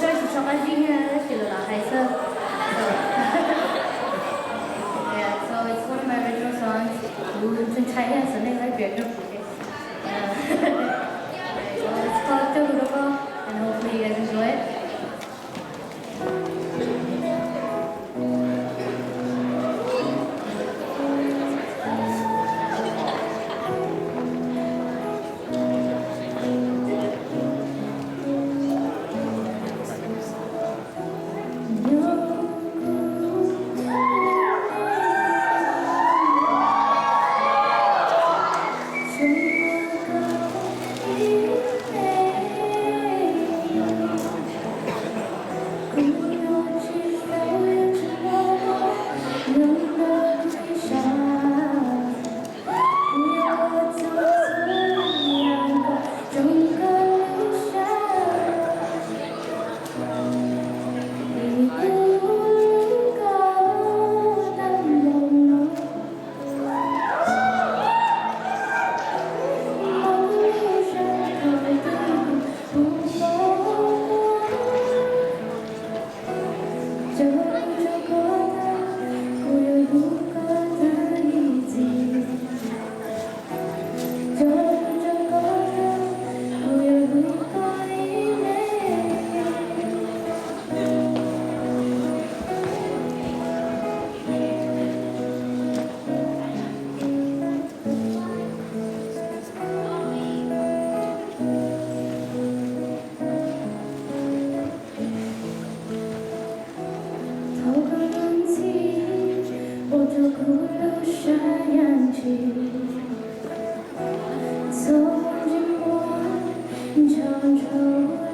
Tsis tshua qab zib thiab, tab sis lawv lam hais xwb. Yeah, so it's one of my original songs. Kuv ntshai thiab, xav nej pab piav rau kuv thiab. Yeah. It's called Cog Lus Rau Koj, and hopefully you guys enjoy it. Thov koj los ntxhi ua rau kuv lub sab yam ntshis, txhob ntsej muag ntshav ntshav ua